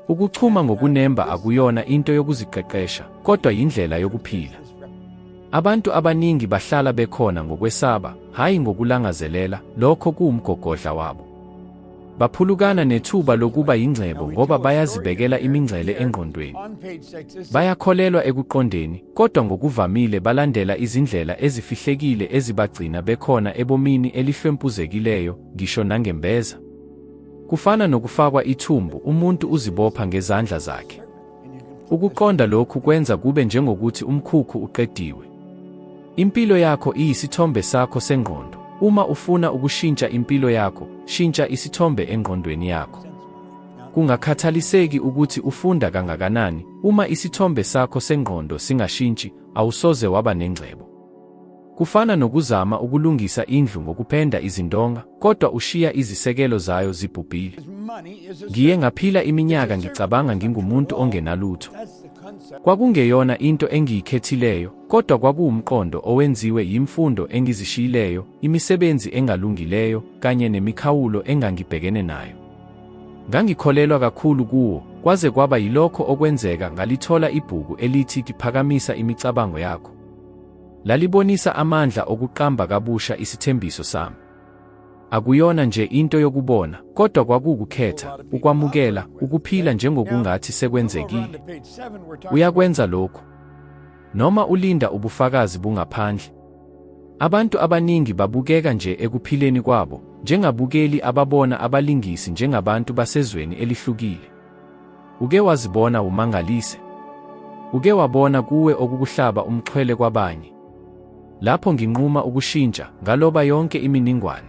Ukuchuma ngokunemba akuyona into yokuziqeqesha, kodwa yindlela yokuphila. Abantu abaningi bahlala bekhona ngokwesaba, hhayi ngokulangazelela, lokho kuwumgogodla wabo. Baphulukana nethuba lokuba yingcebo ngoba bayazibekela imingcele engqondweni. Bayakholelwa ekuqondeni, kodwa ngokuvamile balandela izindlela ezifihlekile ezibagcina bekhona ebomini elihlwempuzekileyo, ngisho nangembeza. Kufana nokufakwa ithumbu, umuntu uzibopha ngezandla zakhe. Ukuqonda lokhu kwenza kube njengokuthi umkhukhu uqediwe. Impilo yakho iyisithombe sakho sengqondo. Uma ufuna ukushintsha impilo yakho, shintsha isithombe engqondweni yakho. Kungakhathaliseki ukuthi ufunda kangakanani, uma isithombe sakho sengqondo singashintshi, awusoze waba nengcebo. Kufana nokuzama ukulungisa indlu ngokupenda izindonga, kodwa ushiya izisekelo zayo zibhubhile. Ngiye ngaphila iminyaka ngicabanga ngingumuntu ongenalutho. Kwakungeyona into engiyikhethileyo, kodwa kwakuwumqondo owenziwe yimfundo engizishiyileyo, imisebenzi engalungileyo, kanye nemikhawulo engangibhekene nayo. Ngangikholelwa kakhulu kuwo, kwaze kwaba yilokho okwenzeka ngalithola ibhuku elithi Phakamisa Imicabango Yakho. Lalibonisa amandla okuqamba kabusha isithembiso sami. Akuyona nje into yokubona, kodwa kwakuwukukhetha, ukwamukela, ukuphila njengokungathi sekwenzekile. Uyakwenza lokhu. Noma ulinda ubufakazi bungaphandle. Abantu abaningi babukeka nje ekuphileni kwabo, njengabukeli ababona abalingisi njengabantu basezweni elihlukile. Uke wazibona umangalise? Uke wabona kuwe okukuhlaba umxhwele kwabanye? Lapho nginquma ukushintsha, ngaloba yonke iminingwane.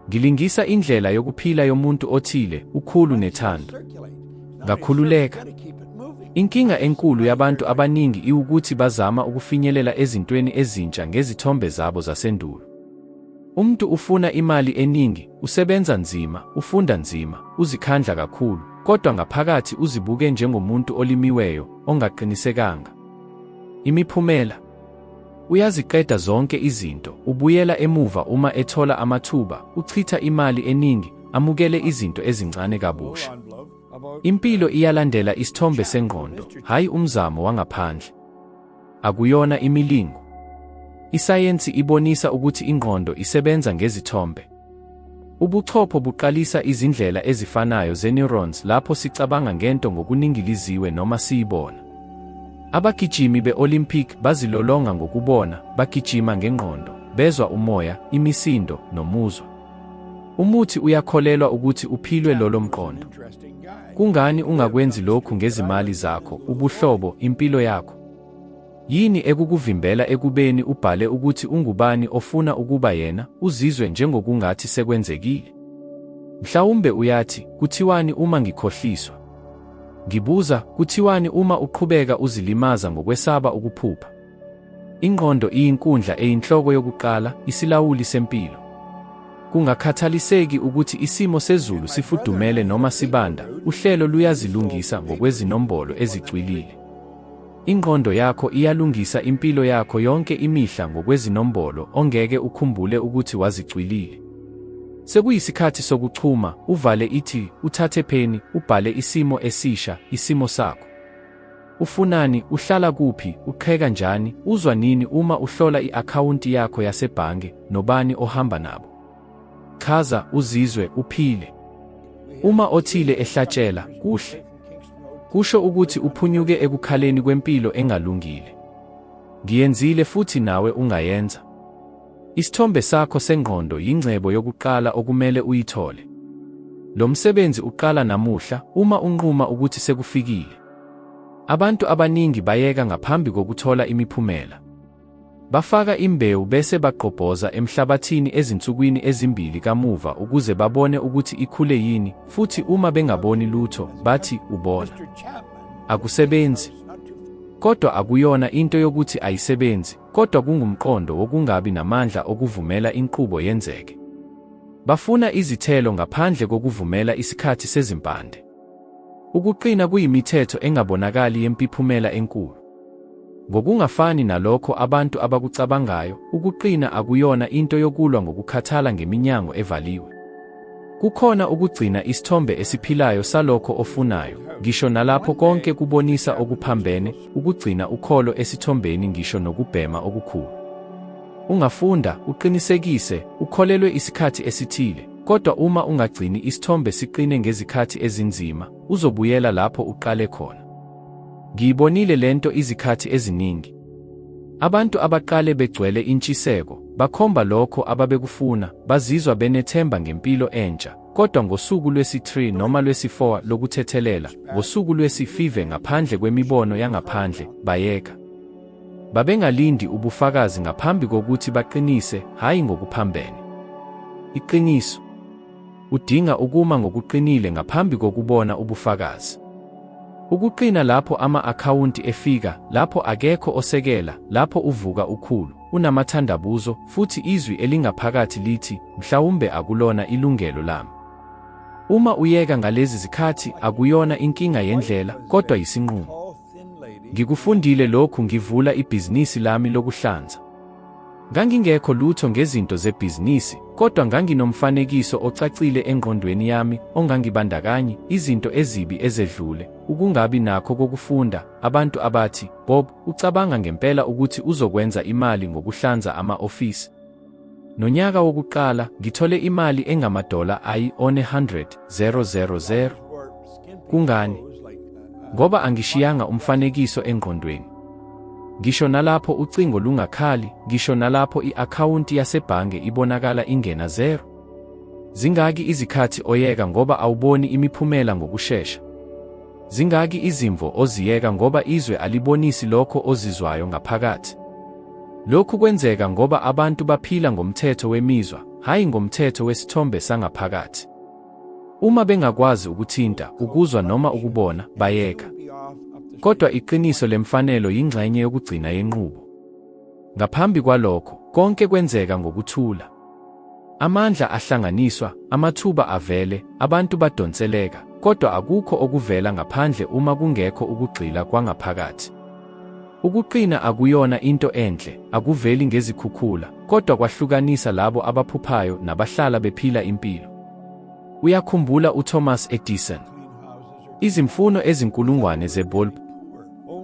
Ngilingisa indlela yokuphila yomuntu othile, ukhulu nethando. Ngakhululeka. Inkinga enkulu yabantu abaningi iwukuthi bazama ukufinyelela ezintweni ezintsha ngezithombe zabo zasendulo. Umuntu ufuna imali eningi, usebenza nzima, ufunda nzima, uzikhandla kakhulu, kodwa ngaphakathi uzibuke njengomuntu olimiweyo, ongaqinisekanga. Imiphumela? Uyaziqeda zonke izinto, ubuyela emuva uma ethola amathuba, uchitha imali eningi, amukele izinto ezincane kabusha. Impilo iyalandela isithombe sengqondo, hhayi umzamo wangaphandle. Akuyona imilingo. Isayensi ibonisa ukuthi ingqondo isebenza ngezithombe. Ubuchopho buqalisa izindlela ezifanayo ze-neurons lapho sicabanga ngento ngokuningiliziwe noma siyibona. Abagijimi be-Olympic bazilolonga ngokubona, bagijima ngengqondo, bezwa umoya, imisindo, nomuzwa. Umuthi uyakholelwa ukuthi uphilwe lolo mqondo. Kungani ungakwenzi lokhu ngezimali zakho, ubuhlobo, impilo yakho? Yini ekukuvimbela ekubeni ubhale ukuthi ungubani ofuna ukuba yena, uzizwe njengokungathi sekwenzekile? Mhlawumbe uyathi, kuthiwani uma ngikhohliswa? Ngibuza, kuthiwani uma uqhubeka uzilimaza ngokwesaba ukuphupha? Ingqondo iyinkundla eyinhloko yokuqala, isilawuli sempilo. Kungakhathaliseki ukuthi isimo sezulu sifudumele noma sibanda, uhlelo luyazilungisa ngokwezinombolo ezicwilile. Ingqondo yakho iyalungisa impilo yakho yonke imihla ngokwezinombolo ongeke ukhumbule ukuthi wazicwilile. Sekuyisikhathi sokuchuma, uvale ithi, uthathe pheni, ubhale isimo esisha, isimo sakho. Ufunani, uhlala kuphi, uqheka njani, uzwa nini uma uhlola i-akhawunti yakho yasebhange, nobani ohamba nabo. Chaza, uzizwe, uphile. Uma othile ehlatshela, kuhle. Kusho ukuthi uphunyuke ekukhaleni kwempilo engalungile. Ngiyenzile futhi nawe ungayenza. Isithombe sakho sengqondo yingcebo yokuqala okumele uyithole. Lo msebenzi uqala namuhla uma unquma ukuthi sekufikile. Abantu abaningi bayeka ngaphambi kokuthola imiphumela. Bafaka imbewu bese bagqobhoza emhlabathini ezinsukwini ezimbili kamuva ukuze babone ukuthi ikhule yini, futhi uma bengaboni lutho, bathi, Ubona. Akusebenzi. Kodwa akuyona into yokuthi ayisebenzi, kodwa kungumqondo wokungabi namandla okuvumela inqubo yenzeke. Bafuna izithelo ngaphandle kokuvumela isikhathi sezimpande. Ukuqina kuyimithetho engabonakali yempiphumela enkulu. Ngokungafani nalokho abantu abakucabangayo, ukuqina akuyona into yokulwa ngokukhathala ngeminyango evaliwe. Kukhona ukugcina isithombe esiphilayo salokho ofunayo, ngisho nalapho konke kubonisa okuphambene, ukugcina ukholo esithombeni ngisho nokubhema okukhulu. Ungafunda, uqinisekise, ukholelwe isikhathi esithile, kodwa uma ungagcini isithombe siqine ngezikhathi ezinzima, uzobuyela lapho uqale khona. Ngiyibonile lento izikhathi eziningi. Abantu abaqale begcwele intshiseko, bakhomba lokho ababekufuna, bazizwa benethemba ngempilo entsha, kodwa ngosuku lwesi-3 noma lwesi-4 lokuthethelela, ngosuku lwesi-5 ngaphandle kwemibono yangaphandle, bayeka. Babengalindi ubufakazi ngaphambi kokuthi baqinise, hhayi ngokuphambene. Iqiniso. Udinga ukuma ngokuqinile ngaphambi kokubona ubufakazi. Ukuqina lapho ama-akhawunti efika, lapho akekho osekela, lapho uvuka ukhulu, unamathandabuzo, futhi izwi elingaphakathi lithi, mhlawumbe akulona ilungelo lami. Uma uyeka ngalezi zikhathi, akuyona inkinga yendlela, kodwa yisinqumo. Ngikufundile lokhu ngivula ibhizinisi lami lokuhlanza. Ngangingekho lutho ngezinto zebhizinisi, kodwa nganginomfanekiso ocacile engqondweni yami ongangibandakanyi, izinto ezibi ezedlule, ukungabi nakho kokufunda, abantu abathi, Bob, ucabanga ngempela ukuthi uzokwenza imali ngokuhlanza ama-ofisi? Nonyaka wokuqala, ngithole imali engamadola ayi-100, 000. Kungani? Ngoba angishiyanga umfanekiso engqondweni. Ngisho nalapho ucingo lungakhali, ngisho nalapho i-akhawunti yasebhange ibonakala ingena zero. Zingaki izikhathi oyeka ngoba awuboni imiphumela ngokushesha? Zingaki izimvo oziyeka ngoba izwe alibonisi lokho ozizwayo ngaphakathi? Lokhu kwenzeka ngoba abantu baphila ngomthetho wemizwa, hhayi ngomthetho wesithombe sangaphakathi. Uma bengakwazi ukuthinta, ukuzwa noma ukubona, bayeka. Kodwa iqiniso lemfanelo yingxenye yokugcina yenqubo. Ngaphambi kwalokho, konke kwenzeka ngokuthula. Amandla ahlanganiswa, amathuba avele, abantu badonseleka, kodwa akukho okuvela ngaphandle uma kungekho ukugxila kwangaphakathi. Ukuqina akuyona into enhle, akuveli ngezikhukhula, kodwa kwahlukanisa labo abaphuphayo nabahlala bephila impilo. Uyakhumbula uThomas Edison? Izimfuno ezinkulungwane zebulb.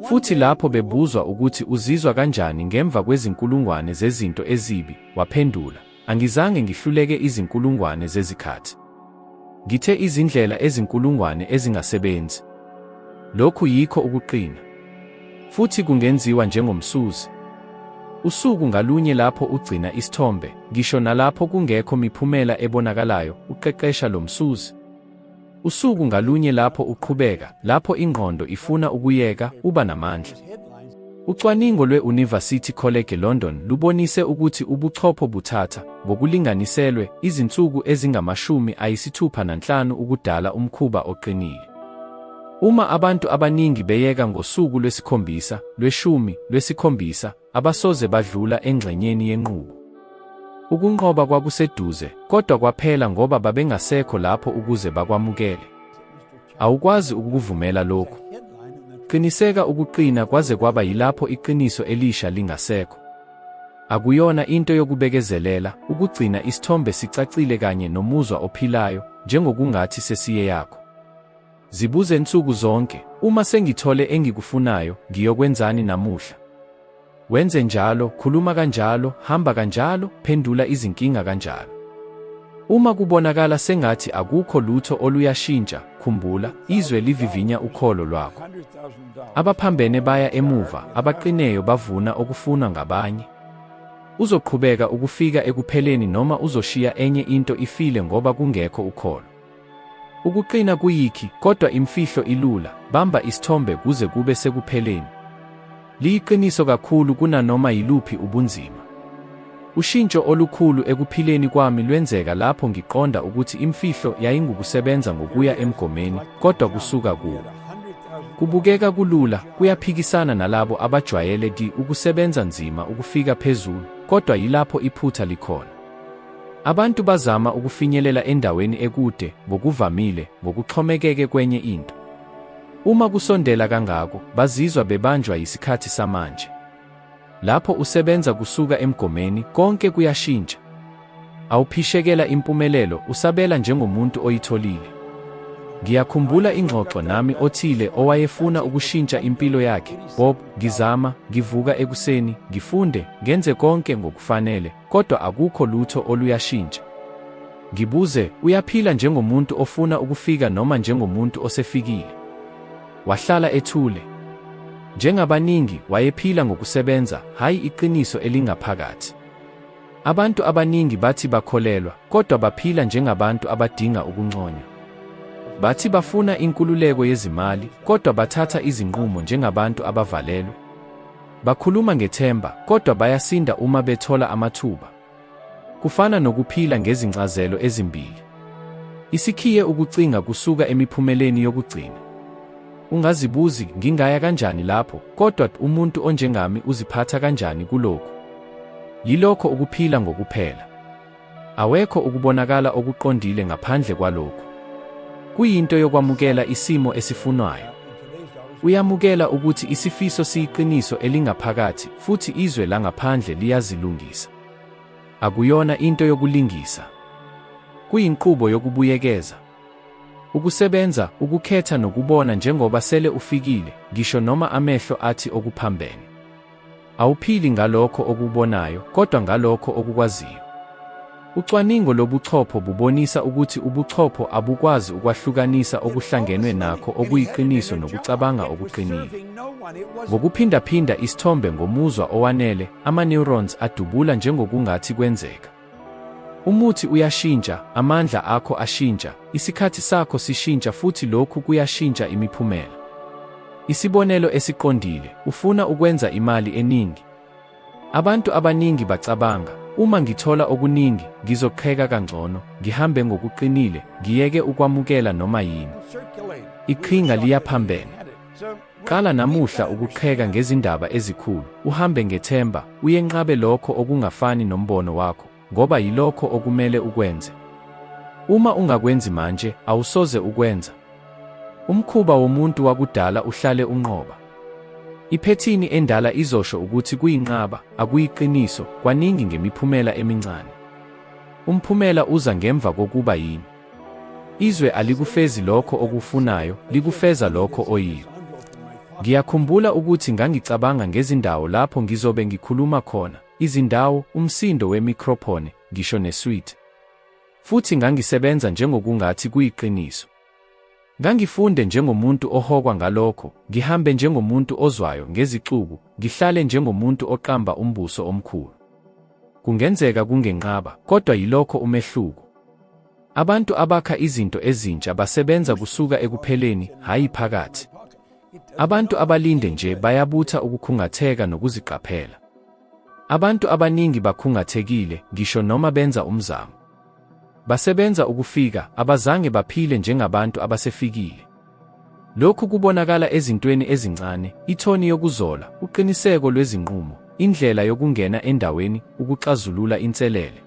Futhi lapho bebuzwa ukuthi uzizwa kanjani ngemva kwezinkulungwane zezinto ezibi, waphendula, Angizange ngihluleke izinkulungwane zezikhathi. Ngithe izindlela ezinkulungwane ezingasebenzi. Lokhu yikho ukuqina. Futhi kungenziwa njengomsuzi. Usuku ngalunye lapho ugcina isithombe, ngisho nalapho kungekho miphumela ebonakalayo, uqeqesha lo msuzi. Usuku ngalunye lapho uqhubeka, lapho ingqondo ifuna ukuyeka, uba namandla. Ucwaningo lwe-University College London lubonise ukuthi ubuchopho buthatha, ngokulinganiselwe, izinsuku ezingama-65 ukudala umkhuba oqinile. Uma abantu abaningi beyeka ngosuku lwesikhombisa, lweshumi, lwesikhombisa, abasoze badlula engxenyeni yenqubo. Ukunqoba kwakuseduze, kodwa kwaphela ngoba babengasekho lapho ukuze bakwamukele. Awukwazi ukukuvumela lokhu. Qiniseka ukuqina kwaze kwaba yilapho iqiniso elisha lingasekho. Akuyona into yokubekezelela, ukugcina isithombe sicacile kanye nomuzwa ophilayo, njengokungathi sesiyeyakho. Zibuze nsuku zonke, uma sengithole engikufunayo, ngiyokwenzani namuhla? Wenze njalo, khuluma kanjalo, hamba kanjalo, phendula izinkinga kanjalo. Uma kubonakala sengathi akukho lutho oluyashintsha, khumbula, izwe livivinya ukholo lwakho. Abaphambene baya emuva, abaqineyo bavuna okufunwa ngabanye. Uzoqhubeka ukufika ekupheleni noma uzoshiya enye into ifile ngoba kungekho ukholo. Ukuqina kuyikhi, kodwa imfihlo ilula, bamba isithombe kuze kube sekupheleni. Liyiqiniso kakhulu kunanoma yiluphi ubunzima. Ushintsho olukhulu ekuphileni kwami lwenzeka lapho ngiqonda ukuthi imfihlo yayingukusebenza ngokuya emgomeni, kodwa kusuka kuwo. Kubukeka kulula, kuyaphikisana nalabo abajwayele di ukusebenza nzima ukufika phezulu, kodwa yilapho iphutha likhona. Abantu bazama ukufinyelela endaweni ekude, ngokuvamile, ngokuxhomekeke kwenye into. Uma kusondela kangako, bazizwa bebanjwa yisikhathi samanje. Lapho usebenza kusuka emgomeni, konke kuyashintsha. Awuphishekela impumelelo, usabela njengomuntu oyitholile. Ngiyakhumbula ingxoxo nami othile owayefuna ukushintsha impilo yakhe. Bob, ngizama, ngivuka ekuseni, ngifunde, ngenze konke ngokufanele, kodwa akukho lutho oluyashintsha. Ngibuze, uyaphila njengomuntu ofuna ukufika noma njengomuntu osefikile? Wahlala ethule. Njengabaningi, wayephila ngokusebenza, hhayi iqiniso elingaphakathi. Abantu abaningi bathi bakholelwa, kodwa baphila njengabantu abadinga ukunconywa. Bathi bafuna inkululeko yezimali, kodwa bathatha izinqumo njengabantu abavalelwe. Bakhuluma ngethemba, kodwa bayasinda uma bethola amathuba. Kufana nokuphila ngezincazelo ezimbili. Isikhiye ukucinga kusuka emiphumeleni yokugcina. Ungazibuzi, ngingaya kanjani lapho, kodwa umuntu onjengami uziphatha kanjani kulokhu? Yilokho ukuphila ngokuphela. Awekho ukubonakala okuqondile ngaphandle kwalokhu. Kuyinto yokwamukela isimo esifunwayo. Uyamukela ukuthi isifiso siyiqiniso elingaphakathi futhi izwe langaphandle liyazilungisa. Akuyona into yokulingisa. Kuyinqubo yokubuyekeza. Ukusebenza, ukukhetha nokubona njengoba sele ufikile, ngisho noma amehlo athi okuphambene. Awuphili ngalokho okubonayo, kodwa ngalokho okukwaziyo. Ucwaningo lobuchopho bubonisa ukuthi ubuchopho abukwazi ukwahlukanisa okuhlangenwe nakho okuyiqiniso nokucabanga okuqinile. Ngokuphindaphinda isithombe ngomuzwa owanele, ama-neurons adubula njengokungathi kwenzeka. Umuthi uyashintsha, amandla akho ashintsha, isikhathi sakho sishintsha futhi lokhu kuyashintsha imiphumela. Isibonelo esiqondile, ufuna ukwenza imali eningi. Abantu abaningi bacabanga, uma ngithola okuningi, ngizoqheka kangcono, ngihambe ngokuqinile, ngiyeke ukwamukela noma yini. Iqhinga liyaphambene. Qala namuhla ukuqheka ngezindaba ezikhulu, uhambe ngethemba, uyenqabe lokho okungafani nombono wakho, ngoba yilokho okumele ukwenze. Uma ungakwenzi manje, awusoze ukwenza. Umkhuba womuntu wakudala uhlale unqoba. Iphethini endala izosho ukuthi kuyinqaba, akuyiqiniso, kwaningi ngemiphumela emincane. Umphumela uza ngemva kokuba yini? Izwe alikufezi lokho okufunayo, likufeza lokho oyiko. Ngiyakhumbula ukuthi ngangicabanga ngezindawo lapho ngizobe ngikhuluma khona, izindawo, umsindo wemikrophone, ngisho nesuite. Futhi ngangisebenza njengokungathi kuyiqiniso. Ngangifunde njengomuntu ohokwa ngalokho, ngihambe njengomuntu ozwayo ngezixuku, ngihlale njengomuntu oqamba umbuso omkhulu. Kungenzeka kungenqaba, kodwa yilokho umehluko. Abantu abakha izinto ezintsha basebenza kusuka ekupheleni, hhayi phakathi. Abantu abalinde nje bayabutha ukukhungatheka nokuziqaphela. Abantu abaningi bakhungathekile, ngisho noma benza umzamo. Basebenza ukufika, abazange baphile njengabantu abasefikile. Lokhu kubonakala ezintweni ezincane, ithoni yokuzola, uqiniseko lwezinqumo, indlela yokungena endaweni, ukuxazulula inselele.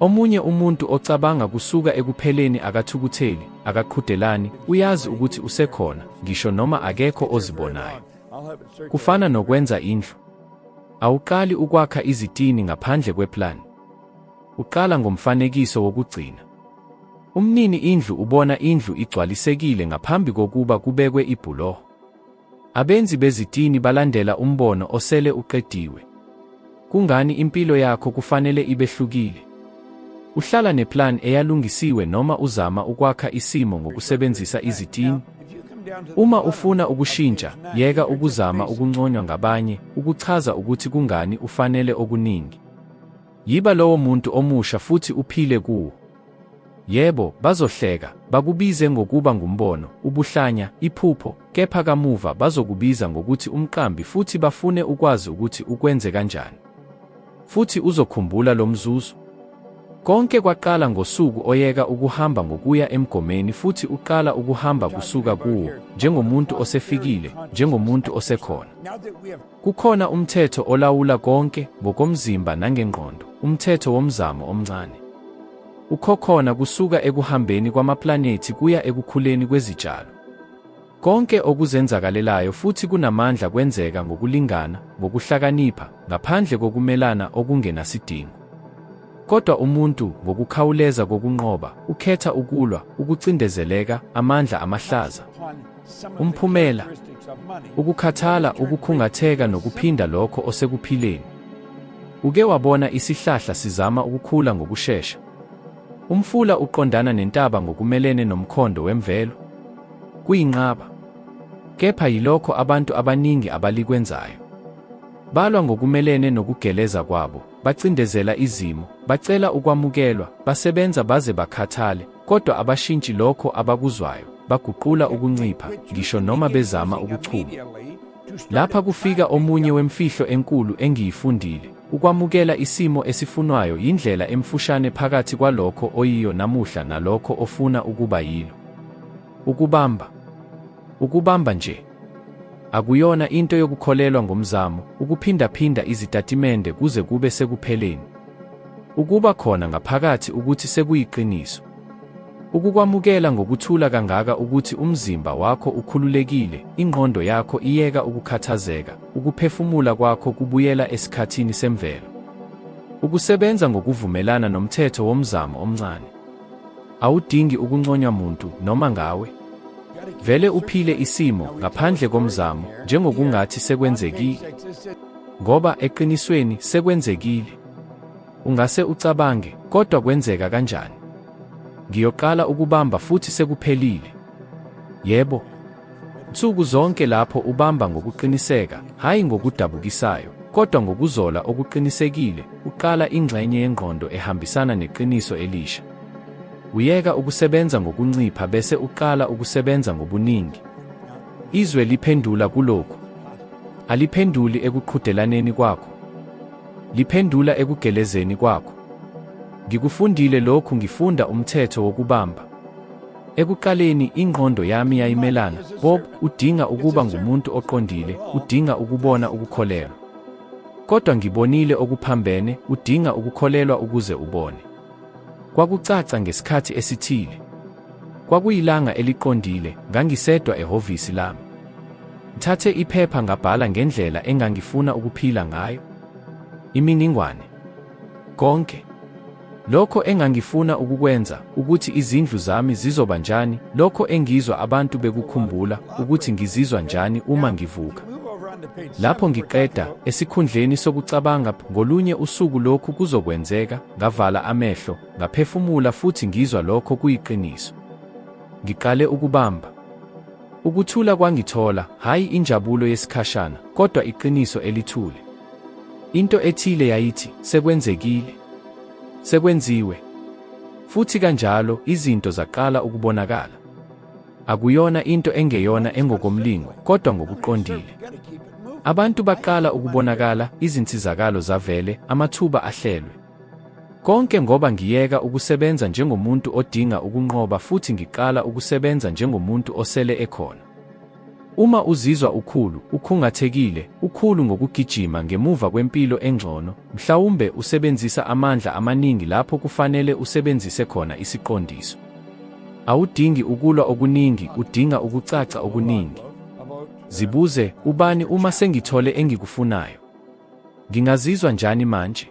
Omunye umuntu ocabanga kusuka ekupheleni akathukutheli, akaqhudelani, uyazi ukuthi usekhona, ngisho noma akekho ozibonayo. Kufana nokwenza indlu. Awuqali ukwakha izitini ngaphandle kweplan. Uqala ngomfanekiso wokugcina. Umnini indlu ubona indlu igcwalisekile ngaphambi kokuba kubekwe ibhuloho. Abenzi bezitini balandela umbono osele uqediwe. Kungani impilo yakho kufanele ibehlukile? Uhlala neplan eyalungisiwe noma uzama ukwakha isimo ngokusebenzisa izitini? Uma ufuna ukushintsha, yeka ukuzama ukunconywa ngabanye, ukuchaza ukuthi kungani ufanele okuningi. Yiba lowo muntu omusha futhi uphile kuwo. Yebo, bazohleka, bakubize ngokuba ngumbono, ubuhlanya, iphupho, kepha kamuva bazokubiza ngokuthi umqambi futhi bafune ukwazi ukuthi ukwenze kanjani. Futhi uzokhumbula lo mzuzu. Konke kwaqala ngosuku oyeka ukuhamba ngokuya emgomeni futhi uqala ukuhamba kusuka kuwo, njengomuntu osefikile, njengomuntu osekhona. Kukhona umthetho olawula konke, ngokomzimba nangengqondo, umthetho womzamo omncane. Ukhokhona kusuka ekuhambeni kwamaplanethi kuya ekukhuleni kwezitshalo. Konke okuzenzakalelayo futhi kunamandla kwenzeka ngokulingana, ngokuhlakanipha, ngaphandle kokumelana okungenasidingo. Kodwa umuntu, ngokukhawuleza kokunqoba, ukhetha ukulwa, ukucindezeleka, amandla amahlaza. Umphumela? Ukukhathala, ukukhungatheka nokuphinda lokho osekuphileni. Uke wabona isihlahla sizama ukukhula ngokushesha? Umfula uqondana nentaba ngokumelene nomkhondo wemvelo? Kuyinqaba. Kepha yilokho abantu abaningi abalikwenzayo. Balwa ngokumelene nokugeleza kwabo, bacindezela izimo, bacela ukwamukelwa, basebenza baze bakhathale, kodwa abashintshi lokho abakuzwayo, baguqula ukuncipha, ngisho noma bezama ukuchuma. Lapha kufika omunye wemfihlo enkulu engiyifundile, ukwamukela isimo esifunwayo yindlela emfushane phakathi kwalokho oyiyo namuhla nalokho ofuna ukuba yilo. Ukubamba. Ukubamba nje. Akuyona into yokukholelwa ngomzamo, ukuphindaphinda izitatimende kuze kube sekupheleni. Ukuba khona ngaphakathi ukuthi sekuyiqiniso. Ukukwamukela ngokuthula kangaka ukuthi umzimba wakho ukhululekile, ingqondo yakho iyeka ukukhathazeka, ukuphefumula kwakho kubuyela esikhathini semvelo. Ukusebenza ngokuvumelana nomthetho womzamo omncane. Awudingi ukunconywa muntu noma ngawe. Vele uphile isimo ngaphandle komzamo njengokungathi sekwenzekile. Ngoba eqinisweni sekwenzekile. Ungase ucabange, kodwa kwenzeka kanjani? Ngiyoqala ukubamba futhi sekuphelile. Yebo. Nsuku zonke lapho ubamba ngokuqiniseka, hhayi ngokudabukisayo, kodwa ngokuzola okuqinisekile, uqala ingxenye yengqondo ehambisana neqiniso elisha. Uyeka ukusebenza ngokuncipha bese uqala ukusebenza ngobuningi. Izwe liphendula kulokhu. Aliphenduli ekuqhudelaneni kwakho. Liphendula ekugelezeni kwakho. Ngikufundile lokhu ngifunda umthetho wokubamba. Ekuqaleni, ingqondo yami yayimelana, Bob, udinga ukuba ngumuntu oqondile, udinga ukubona ukukholelwa. Kodwa ngibonile okuphambene, udinga ukukholelwa ukuze ubone. Kwakucaca ngesikhathi esithile. Kwakuyilanga eliqondile, ngangisedwa ehhovisi lami. Ngithathe iphepha ngabhala ngendlela engangifuna ukuphila ngayo. Iminingwane. Konke. Lokho engangifuna ukukwenza, ukuthi izindlu zami zizoba njani, lokho engizwa abantu bekukhumbula, ukuthi ngizizwa njani uma ngivuka. Lapho ngiqeda, esikhundleni sokucabanga ngolunye usuku lokhu kuzokwenzeka, ngavala amehlo, ngaphefumula futhi ngizwa lokho kuyiqiniso. Ngiqale ukubamba. Ukuthula kwangithola, hhayi injabulo yesikhashana, kodwa iqiniso elithule. Into ethile yayithi, Sekwenzekile. Sekwenziwe. Futhi kanjalo izinto zaqala ukubonakala. Akuyona into engeyona engokomlingo, kodwa ngokuqondile. Abantu baqala ukubonakala, izinsizakalo zavele, amathuba ahlelwe. Konke ngoba ngiyeka ukusebenza njengomuntu odinga ukunqoba futhi ngiqala ukusebenza njengomuntu osele ekhona. Uma uzizwa ukhulu, ukhungathekile, ukhulu ngokugijima ngemuva kwempilo engcono, mhlawumbe usebenzisa amandla amaningi lapho kufanele usebenzise khona isiqondiso. Awudingi ukulwa okuningi, udinga ukucaca okuningi. Zibuze, ubani uma sengithole engikufunayo? Ngingazizwa njani manje?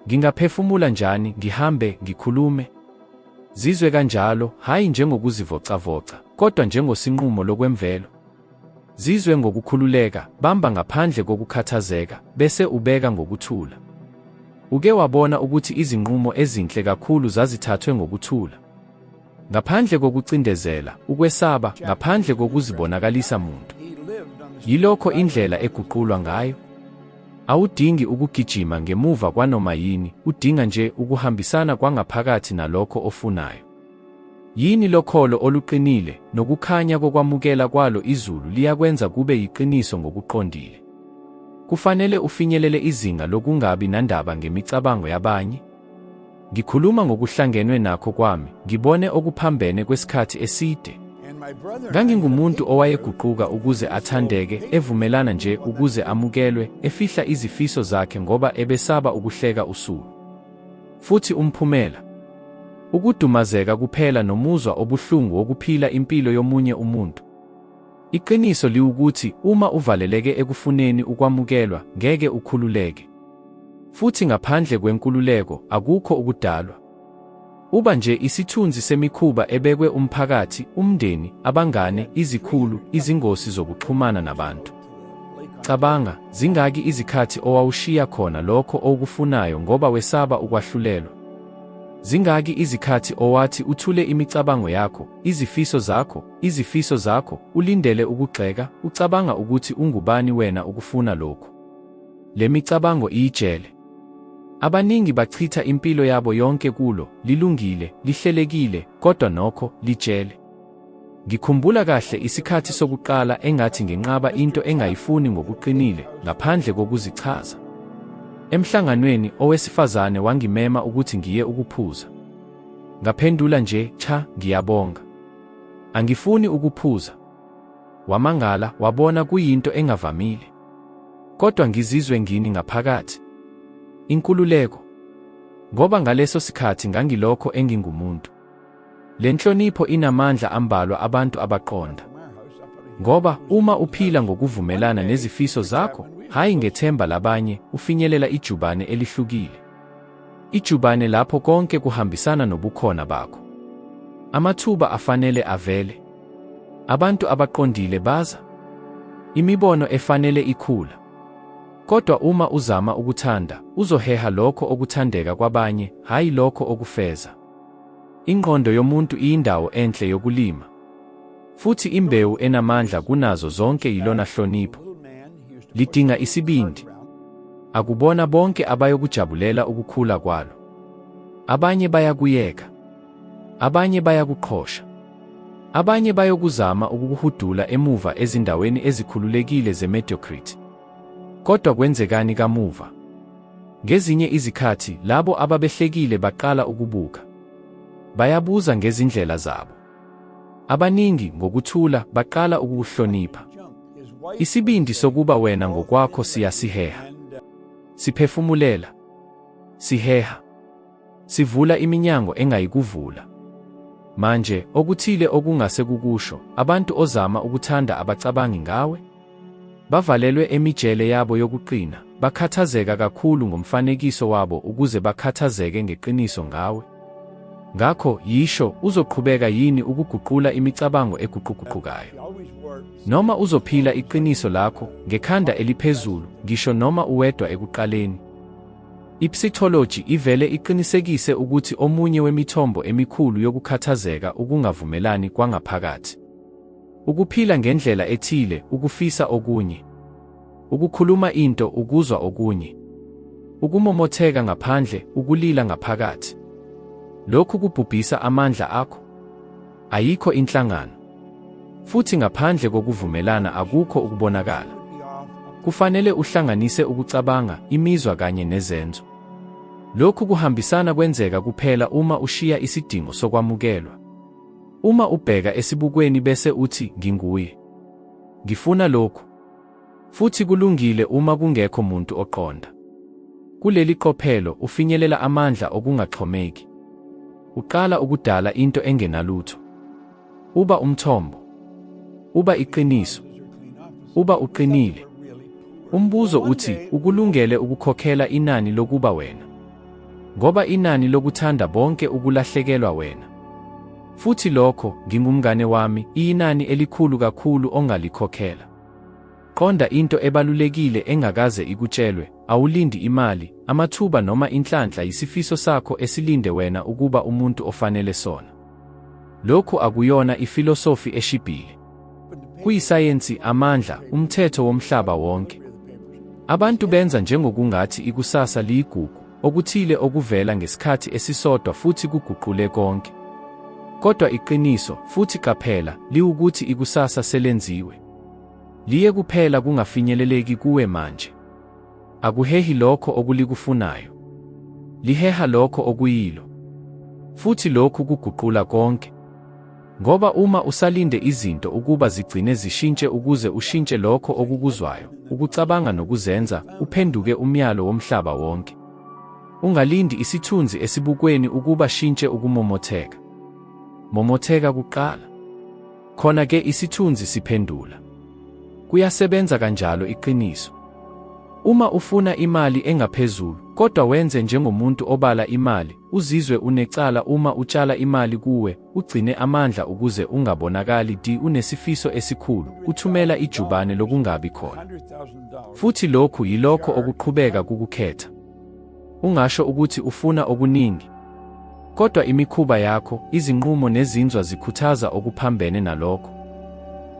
Ngingaphefumula njani, ngihambe, ngikhulume? Zizwe kanjalo, hhayi njengokuzivocavoca, kodwa njengosinqumo lokwemvelo. Zizwe ngokukhululeka, bamba ngaphandle kokukhathazeka, bese ubeka ngokuthula. Uke wabona ukuthi izinqumo ezinhle kakhulu zazithathwe ngokuthula? Ngaphandle kokucindezela, ukwesaba, ngaphandle kokuzibonakalisa muntu. Yilokho indlela eguqulwa ngayo. Awudingi ukugijima ngemuva kwanoma yini, udinga nje ukuhambisana kwangaphakathi nalokho ofunayo. Yini lokholo oluqinile, nokukhanya kokwamukela kwalo izulu liyakwenza kube yiqiniso ngokuqondile. Kufanele ufinyelele izinga lokungabi nandaba ngemicabango yabanye. Ngikhuluma ngokuhlangenwe nakho kwami, ngibone okuphambene kwesikhathi eside. Ngangingumuntu owayeguquka ukuze athandeke, evumelana nje ukuze amukelwe, efihla izifiso zakhe ngoba ebesaba ukuhleka usulu. Futhi umphumela? Ukudumazeka kuphela nomuzwa obuhlungu wokuphila impilo yomunye umuntu. Iqiniso liwukuthi uma uvaleleke ekufuneni ukwamukelwa, ngeke ukhululeke. Futhi ngaphandle kwenkululeko, akukho ukudalwa. Uba nje isithunzi semikhuba ebekwe umphakathi, umndeni, abangane, izikhulu, izingosi zokuxhumana nabantu. Cabanga, zingaki izikhathi owawushiya khona lokho owukufunayo ngoba wesaba ukwahlulelwa? Zingaki izikhathi owathi uthule imicabango yakho, izifiso zakho, izifiso zakho, ulindele ukugxeka, ucabanga ukuthi ungubani wena ukufuna lokhu? Le micabango iyijele. Abaningi bachitha impilo yabo yonke kulo, lilungile, lihlelekile, kodwa nokho, lijele. Ngikhumbula kahle isikhathi sokuqala engathi nginqaba into engayifuni ngokuqinile, ngaphandle kokuzichaza. Emhlanganweni, owesifazane wangimema ukuthi ngiye ukuphuza. Ngaphendula nje, cha, ngiyabonga. Angifuni ukuphuza. Wamangala, wabona kuyinto engavamile. Kodwa ngizizwe ngini ngaphakathi? Inkululeko. Ngoba ngaleso sikhathi ngangilokho engingumuntu. Le nhlonipho inamandla ambalwa abantu abaqonda. Ngoba uma uphila ngokuvumelana nezifiso zakho, hhayi ngethemba labanye, ufinyelela ijubane elihlukile. Ijubane lapho konke kuhambisana nobukhona bakho. Amathuba afanele avele. Abantu abaqondile baza. Imibono efanele ikhula. Kodwa uma uzama ukuthanda, uzoheha lokho okuthandeka kwabanye, hhayi lokho okufeza. Ingqondo yomuntu iyindawo enhle yokulima. Futhi imbewu enamandla kunazo zonke yilona hlonipho. Lidinga isibindi. Akubona bonke abayokujabulela ukukhula kwalo. Abanye bayakuyeka. Abanye bayakuqhosha. Abanye bayokuzama ukukuhudula emuva ezindaweni ezikhululekile zemediocrity. Kodwa kwenzekani kamuva? Ngezinye izikhathi, labo ababehlekile baqala ukubuka. Bayabuza ngezindlela zabo. Abaningi, ngokuthula, baqala ukukuhlonipha. Isibindi sokuba wena ngokwakho siyasiheha. Siphefumulela. Siheha. Sivula iminyango engayikuvula. Manje, okuthile okungase kukusho, abantu ozama ukuthanda abacabangi ngawe? Bavalelwe emijele yabo yokuqina, bakhathazeka kakhulu ngomfanekiso wabo ukuze bakhathazeke ngeqiniso ngawe. Ngakho, yisho, uzoqhubeka yini ukuguqula imicabango eguquguqukayo? Noma uzophila iqiniso lakho, ngekhanda eliphezulu, ngisho noma uwedwa ekuqaleni? Ipsychology ivele iqinisekise ukuthi omunye wemithombo emikhulu yokukhathazeka ukungavumelani kwangaphakathi. Ukuphila ngendlela ethile, ukufisa okunye. Ukukhuluma into, ukuzwa okunye. Ukumomotheka ngaphandle, ukulila ngaphakathi. Lokhu kubhubhisa amandla akho. Ayikho inhlangano. Futhi ngaphandle kokuvumelana akukho ukubonakala. Kufanele uhlanganise ukucabanga, imizwa kanye nezenzo. Lokhu kuhambisana kwenzeka kuphela uma ushiya isidingo sokwamukelwa. Uma ubheka esibukweni bese uthi, Nginguye. Ngifuna lokhu. Futhi kulungile uma kungekho muntu oqonda. Kuleli qophelo ufinyelela amandla okungaxhomeki. Uqala ukudala into engenalutho. Uba umthombo. Uba iqiniso. Uba uqinile. Umbuzo uthi, ukulungele ukukhokhela inani lokuba wena? Ngoba inani lokuthanda bonke ukulahlekelwa wena. Futhi lokho, ngingumngane wami, iyinani elikhulu kakhulu ongalikhokhela. Qonda into ebalulekile engakaze ikutshelwe, awulindi imali, amathuba noma inhlanhla yisifiso sakho esilinde wena ukuba umuntu ofanele sona. Lokhu akuyona ifilosofi eshibhile. Kuyisayensi, amandla, umthetho womhlaba wonke. Abantu benza njengokungathi ikusasa liyigugu, okuthile okuvela ngesikhathi esisodwa futhi kuguqule konke. Kodwa iqiniso, futhi qaphela, liwukuthi ikusasa selenziwe. Liye kuphela kungafinyeleleki kuwe manje. Akuhehi lokho okulikufunayo. Liheha lokho okuyilo. Futhi lokhu kuguqula konke. Ngoba uma usalinde izinto ukuba zigcine zishintshe ukuze ushintshe lokho okukuzwayo, ukucabanga nokuzenza, uphenduke umyalo womhlaba wonke. Ungalindi isithunzi esibukweni ukuba shintshe ukumomotheka. Momotheka kuqala. Khona ke isithunzi siphendula. Kuyasebenza kanjalo iqiniso. Uma ufuna imali engaphezulu, kodwa wenze njengomuntu obala imali, uzizwe unecala uma utshala imali kuwe, ugcine amandla ukuze ungabonakali di unesifiso esikhulu, uthumela ijubane lokungabi khona. Futhi lokhu yilokho okuqhubeka kukukhetha. Ungasho ukuthi ufuna okuningi. Kodwa imikhuba yakho, izinqumo nezinzwa zikhuthaza okuphambene nalokho.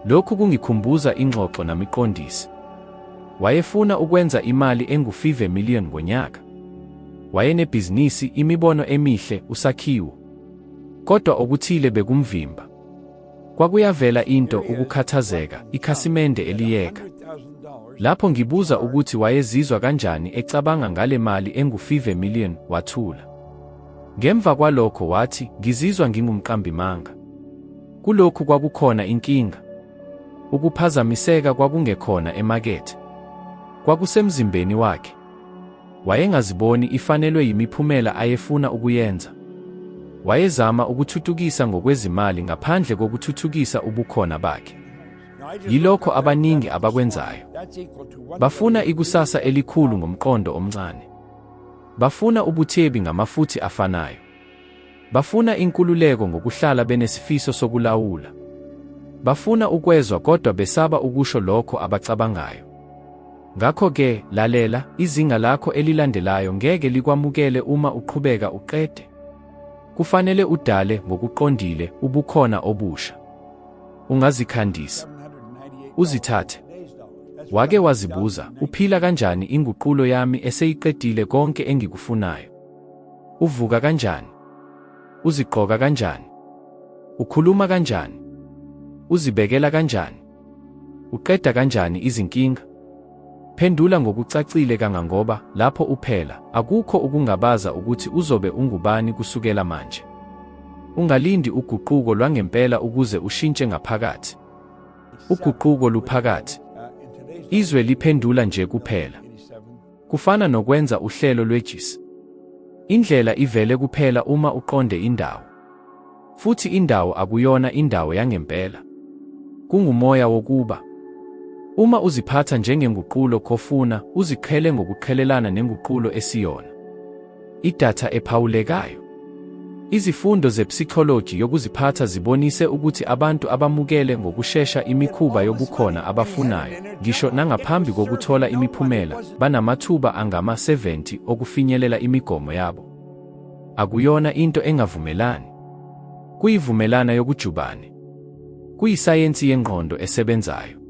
Lokhu kungikhumbuza ingxoxo namiqondisi. Wayefuna ukwenza imali engu-5 million ngonyaka. Wayenebhizinisi, imibono emihle, usakhiwo. Kodwa okuthile bekumvimba. Kwakuyavela into, ukukhathazeka, ikhasimende eliyeka. Lapho ngibuza ukuthi wayezizwa kanjani ecabanga ngale mali engu-5 million, wathula. Ngemva kwalokho wathi, ngizizwa ngingumqambimanga. Kulokhu kwakukhona inkinga. Ukuphazamiseka kwakungekhona emakethe. Kwakusemzimbeni wakhe. Wayengaziboni ifanelwe yimiphumela ayefuna ukuyenza. Wayezama ukuthuthukisa ngokwezimali ngaphandle kokuthuthukisa ubukhona bakhe. Yilokho abaningi abakwenzayo. Bafuna ikusasa elikhulu ngomqondo omncane. Bafuna ubuthebi ngamafuthi afanayo. Bafuna inkululeko ngokuhlala benesifiso sokulawula. Bafuna ukwezwa kodwa besaba ukusho lokho abacabangayo. Ngakho-ke, lalela, izinga lakho elilandelayo ngeke likwamukele uma uqhubeka uqede. Kufanele udale, ngokuqondile, ubukhona obusha. Ungazikhandisa. Uzithathe. Wake wazibuza, uphila kanjani inguqulo yami eseyiqedile konke engikufunayo? Uvuka kanjani? Uzigqoka kanjani? Ukhuluma kanjani? Uzibekela kanjani? Uqeda kanjani izinkinga? Phendula ngokucacile kangangoba, lapho uphela, akukho ukungabaza ukuthi uzobe ungubani kusukela manje. Ungalindi uguquko lwangempela ukuze ushintshe ngaphakathi. Uguquko luphakathi. Izwe liphendula nje kuphela. Kufana nokwenza uhlelo lwejisi. Indlela ivele kuphela uma uqonde indawo. Futhi indawo akuyona indawo yangempela. Kungumoya wokuba. Uma uziphatha njengenguqulo kofuna uziqhele ngokuqhelelana nenguqulo esiyona. Idatha ephawulekayo. Izifundo zepsychology yokuziphatha zibonise ukuthi abantu abamukele ngokushesha imikhuba yobukhona abafunayo, ngisho nangaphambi kokuthola imiphumela, banamathuba angama-70 okufinyelela imigomo yabo. Akuyona into engavumelani. Kuyivumelana yokujubane. Kuyisayensi yengqondo esebenzayo.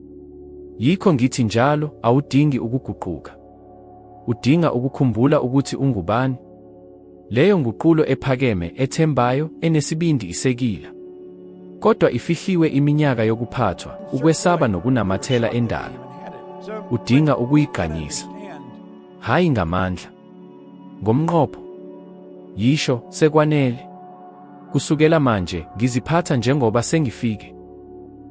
Yikho ngithi njalo, awudingi ukuguquka. Udinga ukukhumbula ukuthi ungubani. Leyo nguqulo ephakeme, ethembayo, enesibindi isekila. Kodwa ifihliwe iminyaka yokuphathwa, ukwesaba nokunamathela endala. Udinga ukuyigqanyisa. Hhayi ngamandla. Ngomnqopho. Yisho, sekwanele. Kusukela manje, ngiziphatha njengoba sengifike.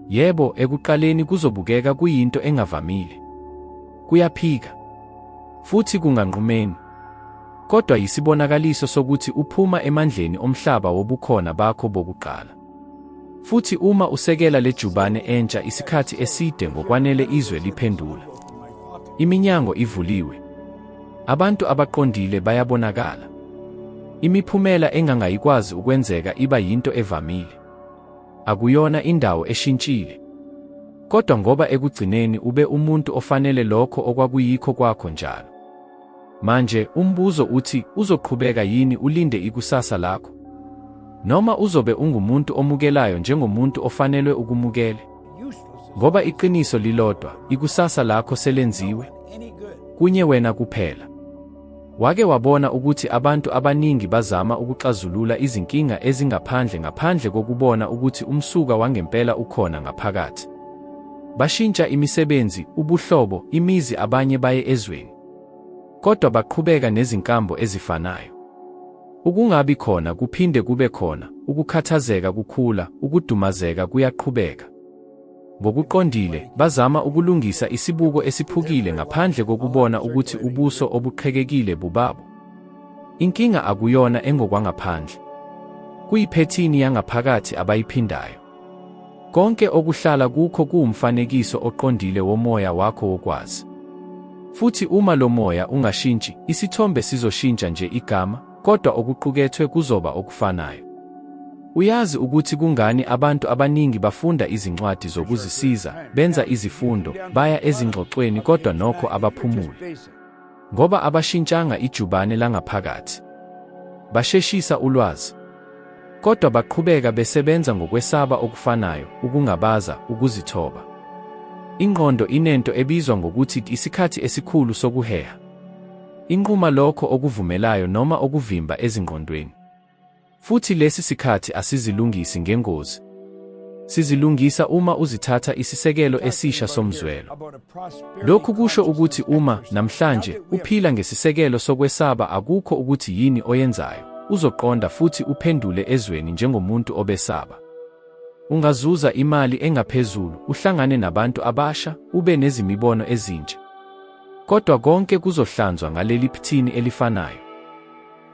Yebo, ekuqaleni kuzobukeka kuyinto engavamile. Kuyaphika. Futhi kunganqumeni. Kodwa yisibonakaliso sokuthi uphuma emandleni omhlaba wobukhona bakho bokuqala. Futhi uma usekela lejubane entsha isikhathi eside ngokwanele izwe liphendula. Iminyango ivuliwe. Abantu abaqondile bayabonakala. Imiphumela engangayikwazi ukwenzeka iba yinto evamile. Akuyona indawo eshintshile. Kodwa ngoba ekugcineni ube umuntu ofanele lokho okwakuyikho kwakho njalo. Manje, umbuzo uthi, uzoqhubeka yini ulinde ikusasa lakho? Noma uzobe ungumuntu omukelayo njengomuntu ofanelwe ukumukele? Ngoba iqiniso lilodwa, ikusasa lakho selenziwe. Kunye wena kuphela. Wake wabona ukuthi abantu abaningi bazama ukuxazulula izinkinga ezingaphandle ngaphandle kokubona ukuthi umsuka wangempela ukhona ngaphakathi. Bashintsha imisebenzi, ubuhlobo, imizi abanye baye ezweni. Kodwa baqhubeka nezinkambo ezifanayo. Ukungabi khona kuphinde kube khona, ukukhathazeka kukhula, ukudumazeka kuyaqhubeka. Ngokuqondile, bazama ukulungisa isibuko esiphukile ngaphandle kokubona ukuthi ubuso obuqhekekile bubabo. Inkinga akuyona engokwangaphandle. Kuyiphethini yangaphakathi abayiphindayo. Konke okuhlala kukho kuwumfanekiso oqondile womoya wakho wokwazi. Futhi uma lo moya ungashintshi, isithombe sizoshintsha nje igama, kodwa okuqukethwe kuzoba okufanayo. Uyazi ukuthi kungani abantu abaningi bafunda izincwadi zokuzisiza, benza izifundo, baya ezingxoxweni kodwa nokho abaphumuli? Ngoba abashintshanga ijubane langaphakathi. Basheshisa ulwazi. Kodwa baqhubeka besebenza ngokwesaba okufanayo, ukungabaza, ukuzithoba. Ingqondo inento ebizwa ngokuthi isikhathi esikhulu sokuheha. Inquma lokho okuvumelayo noma okuvimba ezingqondweni. Futhi lesi sikhathi asizilungisi ngengozi. Sizilungisa uma uzithatha isisekelo esisha somzwelo. Lokhu kusho ukuthi uma, namhlanje, uphila ngesisekelo sokwesaba akukho ukuthi yini oyenzayo, uzoqonda futhi uphendule ezweni njengomuntu obesaba. Ungazuza imali engaphezulu, uhlangane nabantu abasha, ube nezimibono ezintsha. Kodwa konke kuzohlanzwa ngaleli phthini elifanayo.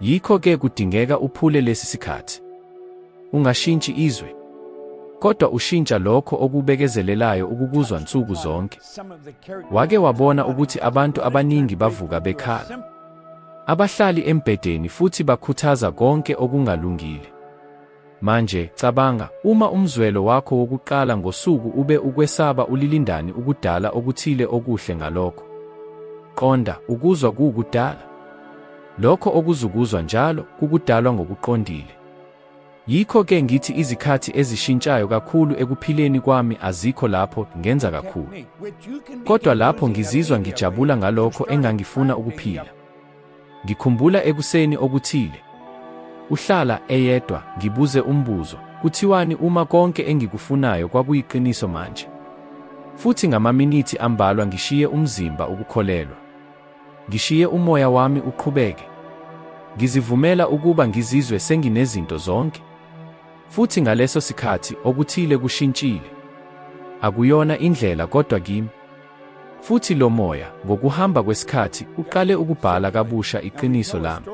Yikho-ke kudingeka uphule lesi sikhathi. Ungashintshi izwe. Kodwa ushintsha lokho okubekezelelayo ukukuzwa nsuku zonke. Wake wabona ukuthi abantu abaningi bavuka bekhala. Abahlali embhedeni futhi bakhuthaza konke okungalungile. Manje, cabanga, uma umzwelo wakho wokuqala ngosuku ube ukwesaba ulilindani ukudala okuthile okuhle ngalokho? Qonda, ukuzwa kuwukudala. Lokho okuzukuzwa njalo, kukudalwa ngokuqondile. Yikho-ke ngithi izikhathi ezishintshayo kakhulu ekuphileni kwami azikho lapho ngenza kakhulu. Kodwa lapho ngizizwa ngijabula ngalokho engangifuna ukuphila. Ngikhumbula ekuseni okuthile. Uhlala eyedwa, ngibuze umbuzo, kuthiwani uma konke engikufunayo kwakuyiqiniso manje? Futhi ngamaminithi ambalwa ngishiye umzimba ukukholelwa. Ngishiye umoya wami uqhubeke. Ngizivumela ukuba ngizizwe senginezinto zonke. Futhi ngaleso sikhathi, okuthile kushintshile. Akuyona indlela kodwa kimi. Futhi lo moya, ngokuhamba kwesikhathi, uqale ukubhala kabusha iqiniso lami.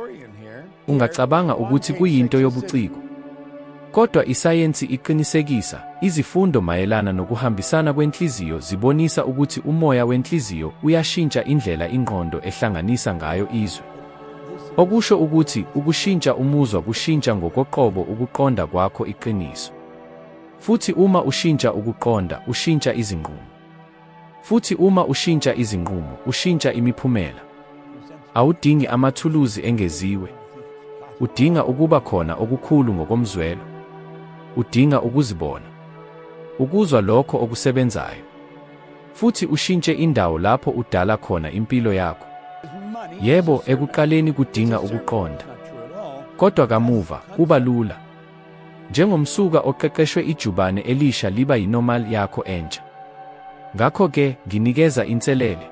Ungacabanga ukuthi kuyinto yobuciko. Kodwa isayensi iqinisekisa, izifundo mayelana nokuhambisana kwenhliziyo zibonisa ukuthi umoya wenhliziyo uyashintsha indlela ingqondo ehlanganisa ngayo izwe. Okusho ukuthi, ukushintsha umuzwa kushintsha ngokoqobo ukuqonda kwakho iqiniso. Futhi uma ushintsha ukuqonda, ushintsha izinqumo. Futhi uma ushintsha izinqumo, ushintsha imiphumela. Awudingi amathuluzi engeziwe. Udinga ukuba khona okukhulu ngokomzwelo. Udinga ukuzibona. Ukuzwa lokho okusebenzayo. Futhi ushintshe indawo lapho udala khona impilo yakho. Yebo, ekuqaleni kudinga ukuqonda. Kodwa kamuva, kuba lula. Njengomsuka oqeqeshwe ijubane elisha liba yinormal yakho entsha. Ngakho-ke, nginikeza inselele.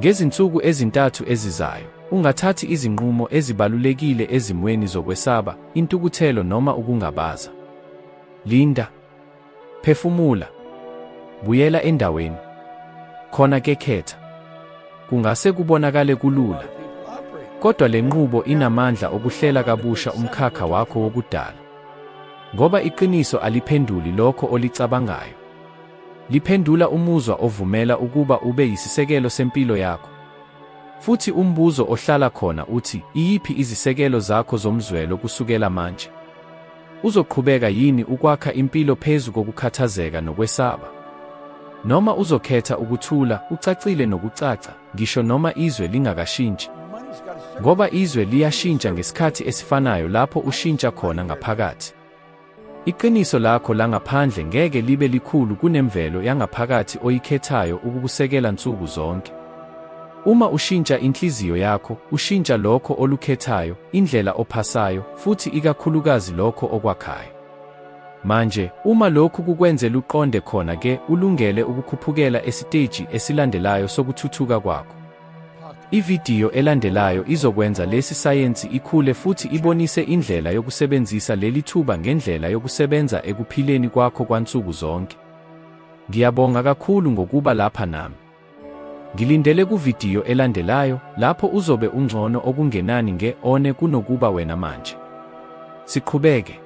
Ngezinsuku ezintathu ezizayo, ungathathi izinqumo ezibalulekile ezimweni zokwesaba, intukuthelo noma ukungabaza. Linda. Phefumula. Buyela endaweni. Khona ke khetha. Kungase kubonakale kulula. Kodwa le nqubo inamandla okuhlela kabusha umkhakha wakho wokudala. Ngoba iqiniso aliphenduli lokho olicabangayo. Liphendula umuzwa ovumela ukuba ube yisisekelo sempilo yakho. Futhi umbuzo ohlala khona uthi, iyiphi izisekelo zakho zomzwelo kusukela manje? Uzoqhubeka yini ukwakha impilo phezu kokukhathazeka nokwesaba? Noma uzokhetha ukuthula, ucacile nokucaca, ngisho noma izwe lingakashintshi? Ngoba izwe liyashintsha ngesikhathi esifanayo lapho ushintsha khona ngaphakathi. Iqiniso lakho langaphandle ngeke libe likhulu kunemvelo yangaphakathi oyikhethayo ukukusekela nsuku zonke. Uma ushintsha inhliziyo yakho, ushintsha lokho olukhethayo, indlela ophasayo, futhi ikakhulukazi lokho okwakhayo. Manje, uma lokhu kukwenze luqonde khona ke ulungele ukukhuphukela esiteji esilandelayo sokuthuthuka kwakho. Ividiyo elandelayo izokwenza lesi sayensi ikhule futhi ibonise indlela yokusebenzisa leli thuba ngendlela yokusebenza ekuphileni kwakho kwansuku zonke. Ngiyabonga kakhulu ngokuba lapha nami. Ngilindele kuvidiyo elandelayo, lapho uzobe ungcono okungenani nge-one kunokuba wena manje. Siqhubeke.